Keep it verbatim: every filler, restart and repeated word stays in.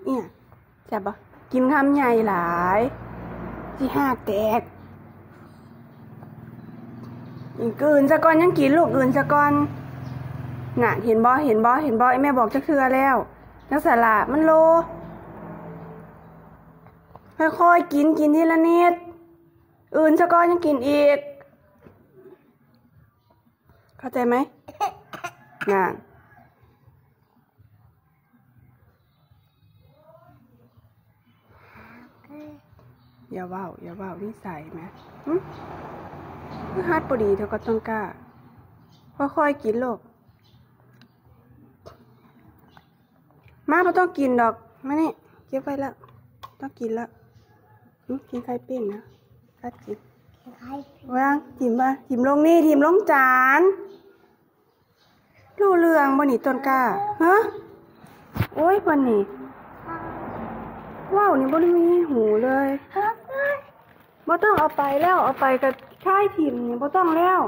เนี่ย แซ่บบ่ กินคำใหญ่หลาย สิหากแตก กินอื่นซะก่อน ยังกินลูกอื่นซะก่อน น่ะ เห็นบ่ เห็นบ่ เห็นบ่ ไอ้แม่บอกจักเทื่อแล้ว จักสละมันโล ค่อยๆ กิน กินทีละนิด อื่นซะก่อน ยังกินอีก เข้าใจไหม น่ะ อย่าเว้า อย่าเว้า นิสัยแหม หึ คือฮัดบ่ดีเท่ากับต้นกล้า ค่อยๆ กินลูก มา บ่ต้องกินดอก มานี่ เก็บไว้แล้ว ต้องกินแล้ว หึ กินไข่ปิ้งนะ กัดกิน วาง ถิ่มมา ถิ่มลงนี่ ถิ่มลงจาน รู้เรื่องบ่นี่ต้นกล้า ฮะ โอ้ย เพิ่นนี่ เว้านี่บ่ได้มีหูเลย บ่ต้องเอาไปแล้ว เอาไปก็คายถิ่มนี่ บ่ต้องแล้ว